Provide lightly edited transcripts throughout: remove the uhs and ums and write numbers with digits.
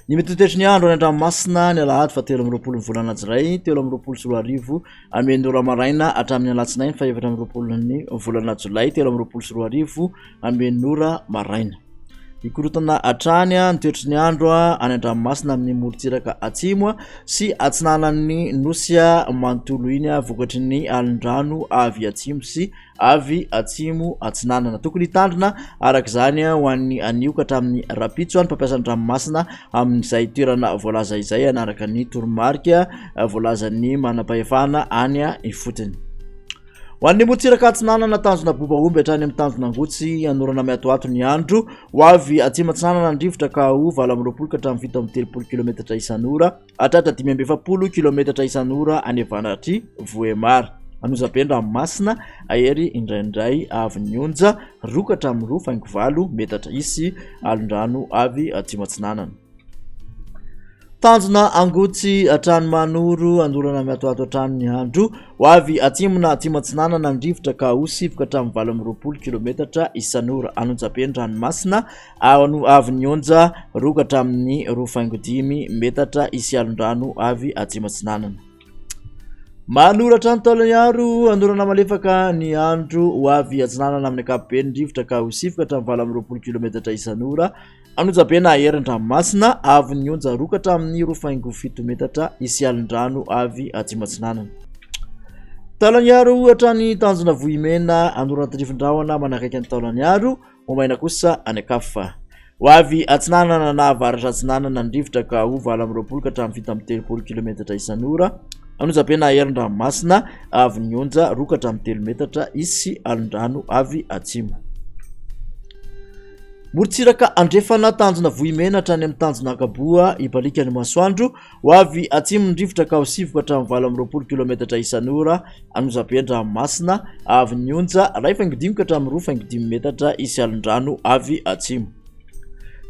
Ny mety ho toetry ny andro any an-dranomasina ny alahady faha 23 ny volana jolay 2023 amin'ny enina ora maraina hatramin'ny alatsinainy faha 24 ny volana jolay 2023 amin'ny enina ora maraina. Hikorotana hatrany ny toetry ny andro any an-dranomasina amin'ny morontsiraka atsimo sy atsinanan'ny nosy manontolo iny vokatry ny alin-drano avy atsimo sy avy atsimo atsinanana. Tokony hitandrina araka izany ho an'ny anio ka hatramin'ny rahampitso ny mpampiasa ny ranomasina amin'izay toerana voalaza izay hanaraka ny toromarika voalazan'ny manam-pahefana any ifotony. Ho an'ny morontsiraka atsinanana, tanjona boba omby hatrany amin'ny tanjona angotsy, anorana miatoato ny andro. Ho avy atsimo atsinanana ny rivotra ka ho 28 ka hatramin'ny 37 kilometatra isan'ora. Hatratra 45 kilometatra isan'ora any avaratr'i Vohemar. Anosibe ny ranomasina ahery indraindray avy ny onja roa ka hatramin'ny 2,8 metatra. Hisy alon-drano avy atsimo atsinanana. Tanjona Angotsy hatrany Manoro, Andorana miatoato hatrany ny andro. Ho avy atsimo na atsimo atsinanana ny rivotra ka ho sivy ka hatramin'ny 28 kilometatra isan'ora. Anonjabe ny ranomasina Avy ny onja roa ka hatramin'ny 2,5 metatra hisy alon-drano avy atsimo atsinanana. Manoratra ny Taolagnaro, anorana malefaka ny andro ho avy atsinanana amin'ny ankapobeny ny rivotra ka ho sivy ka hatramin'ny 28 kilometatra isan'ora. Anonjabe na herin-dranomasina, avy ny onja roa ka hatramin'ny 2,7 metatra hisy alon-drano avy atsimo atsinanana. Taolagnaro hatrany Tanjona Vohimena, anorana tandrifin-drahona manakaiky an'i Taolagnaro. Ho maina kosa any an-kafa. Ho avy atsinanana na avaratra atsinanana ny rivotra ka ho 28 ka hatramin'ny 37 kilometatra isan'ora. Anonjabe na herin-dranomasina avy ny onja 2 ka hatramin'ny 3 metatra hisy alon-drano avy atsimo. Morontsiraka andrefana tanjona Vohimena hatrany amin'ny tanjona Ankaboa hibaliaka ny masoandro. Ho avy atsimo ny rivotra ka ho sivy ka hatramin'ny 28 kilometatra isan'ora. Anosibe an-dranomasina avy ny onja 1,5 ka hatramin'ny 2,5 metatra hisy alon-drano avy atsimo.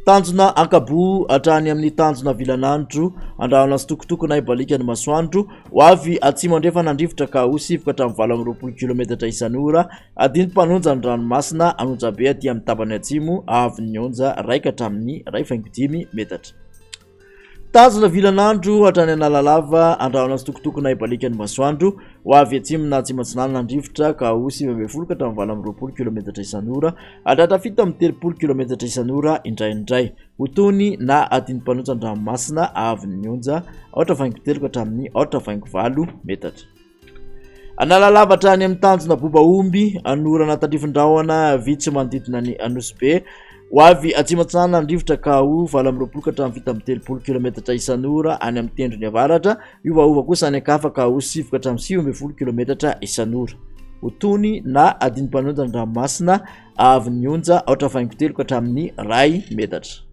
Tanjona Ankaboa hatrany amin'ny tanjona Vilanandro, Andrahona sy Tokotoko na hibaliaka ny masoandro. Ho avy atsimo andrefana ny rivotra ka ho sivy ka hatramin'ny 28 kilometatra isan'ora. Adino mpanonja ny ranomasina Anonjabe aty amin'ny tapany atsimo avy ny onja 1 ka hatramin'ny 1,5 metatra. Tanjona vilan'andro hatrany Analalava, Andrahona sy Tokotoko na hibaliaka ny masoandro. Ho avy atsimo na atsimo atsinanana ny rivotra ka ho 19 ka hatramin'ny 28 kilometatra isan'ora, hatratra 37 kilometatra isan'ora indraindray. Ho tony na adin'ny mpanonja an-dranomasina avy ny onja 4,3 ka hatramin'ny 4,8 metatra. Analalava hatrany amin'ny tanjona boba omby, anorana tandrifin-drahona vitsy manodidina ny Anosibe. Ho avy atsimo atsinanana ny rivotra ka ho 28 ka hatramin'ny 37 kilometatra isan'ora any amin'ny tendrony avaratra. Hiovaova kosa any an-kafa ka ho 9 ka hatramin'ny 19 kilometatra isan'ora. Ho tony na adin'ny mpanonja ny ranomasina avy ny onja 4,3 ka hatramin'ny 1 metatra.